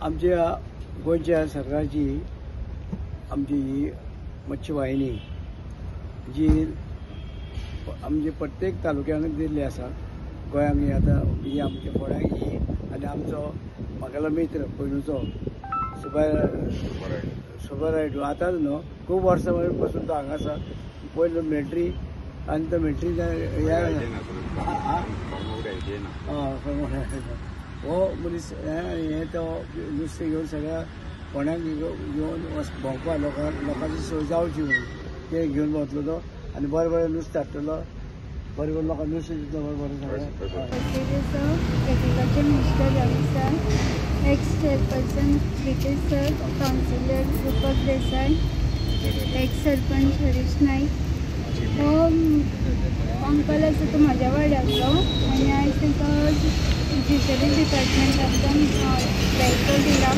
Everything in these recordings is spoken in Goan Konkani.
आमच्या गोंयच्या सरकारची आमची ही मत्स्य वाहिनी जी आमचे प्रत्येक तालुक्यांत दिल्ली आसा गोंयांक ही आतां ही आमच्या फोंड्यांक ही आनी आमचो म्हागेलो मित्र पयलूचो सुब्बा रायडू आतांच न्हू खूब वर्सां पसून तो हांगा आसा. पयलो मिलिटरी आनी तो मिलिटरी हो मनीस हें तो नुस्तें घेवन सगळ्या फोंड्यांक घेवन भोंवपा लोकांची सोय जावची म्हणून ते घेवन भोंवतलो तो आनी बरें बरें नुस्तें हाडटलो, बरें बरें लोकांक नुस्तें दितलो, बरें बरें सगळें. Agriculture minister Ravi sir, ex chairperson Pritesh sir, councillor Rupak Desai, ex sarpanch Harish Naik. हो अंकल आसा तो म्हाज्या वाड्यातलो आनी आयज तांकां फिशरीज डिपार्टमेंटांतल्यान व्हेकल दिला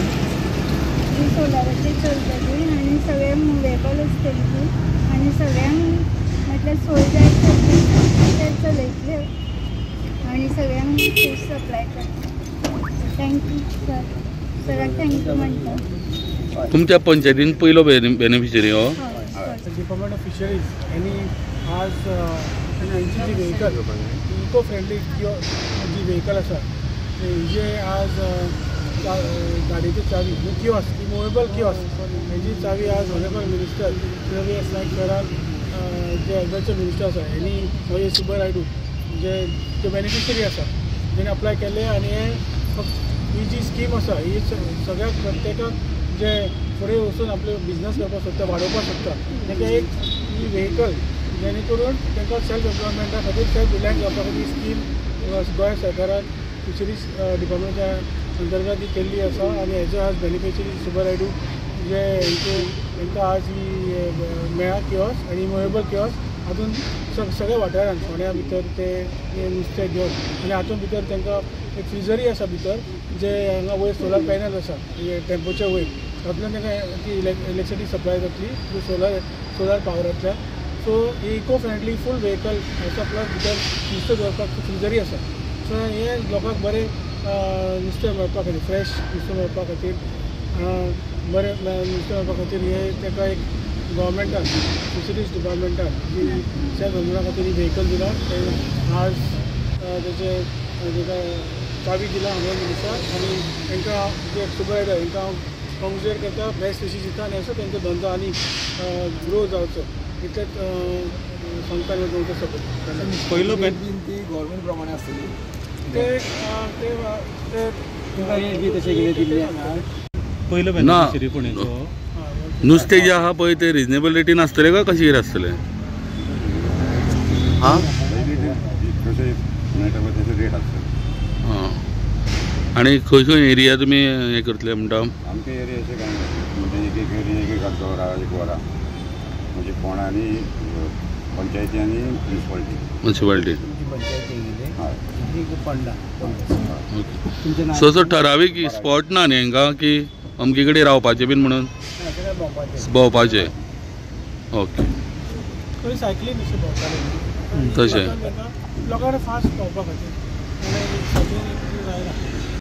जी सोलाराचेर चलतली आनी सगळें मुवेबल आसतली ती आनी सगळ्यांक म्हटल्यार सोय जाय तसली ते चलयतले आनी सगळ्यांक फीश सप्लाय करतले. Thank you sir, सराक thank you म्हणटा. तुमच्या पंचायतीन पयलो बेनिफिशरी हो? हय. डिपार्टमेंट ऑफ फिशरीज यांनी आज हांची जी व्हेकल इको फ्रेंडली जी व्हेकल आसा जे आज गाडयेची चावी किओस्क मुवेबल किओस्क हेजी चावी आज honourable minister Shri Ravi S Naik सरान जे एग्रीकल्चर मिनिस्टर आसा हेणी सुब्बा रायडू जे जे बेनिफिशरी आसा जेणे अप्लाय केल्ले आनी हे ही जी स्कीम आसा ही सगळ्याक प्रत्येकाक जे फुडें वचून आपले बिजनस करपाक सोदता वाडोवपाक सोदता तांकां एक ही व्हेकल जेणे करून तांकां सेल्फ एम्प्लॉयमेंटा खातीर सेल्फ रिलायन्स जावपा खातीर ही स्कीम गोंय सरकारान फिशरीज डिपार्टमेंटाच्या अंतर्गत ही केल्ली आसा. आनी हेजो आज बेनिफिशरी सुब्बा रायडू जे हेंकां आज ही मेळ्ळा किओस्क आनी मुवेबल किओस्क हातून सगळ्या वाठारान फोंड्या भितर ते नुस्तें घेवन आनी हातून भितर तांकां एक फ्रिजरूय आसा भितर जे हांगा वयर सोलर पॅनल आसा टेम्पोच्या वयर तातूंतल्यान तांकां ती इलेक्ट्रिसिटी सप्लाय जातली थ्रू सोलर पावरांतल्यान. सो ही इको फ्रेंडली फूल व्हेकल आसा प्लस भितर नुस्तें दवरपाक फ्रिजरूय आसा. सो हें लोकांक बरें नुस्तें मेळपा खातीर फ्रेश नुस्तें मेळपा खातीर बरें नुस्तें मेळपा खातीर हें ताका एक गव्हर्मेंटान फिशरीज डिपार्टमेंटान जी सेल्फ एम्प्लॉयमेंटा खातीर ही व्हेकल दिला ते आज तेजे ताका चावी दिला ऑनरेबल मिनिस्टर आनी तांकां जे सुब्बा रायडू हांकां हांव कॉंग्रेच्युलेट करता, बेस्ट विशीस दिता आनी असो तेंचो धंदो आनी ग्रो जावचो इतलेंच सांगता आनी तुमचो सपोर्ट. पयलो ती गव्हर्मेंट प्रमाणे आसतली ते ते तशें कितें दिल्लें पयलो बेनिफिशरी फोंडेचो नुस्तें जें आहा पळय तें रिजनेबल रेटीन आसतलें काय कशें कितें आसतलें? आं रेट आसतले. आं आनी खंय खंय एरिया तुमी हें करतले म्हणटा? आमचे एरिया अशें कांय ना, म्हणजे एक एक एरिया एक एक अर्द वरां एक वरां म्हणजे फोंडा आनी पंचायती आनी म्युनिसिपालिटी. म्युनिसिपालिटी. हय. फोंडा. ओके. सो असो ठरावीक स्पॉट ना न्ही हांकां की अमके कडेन रावपाचें बीन म्हणून भोंवपाचें? ओके. थंय सायकलीन अशें भोंवताले तशें लोकांक फास्ट भोंवपा खातीर सायकलीन जायना.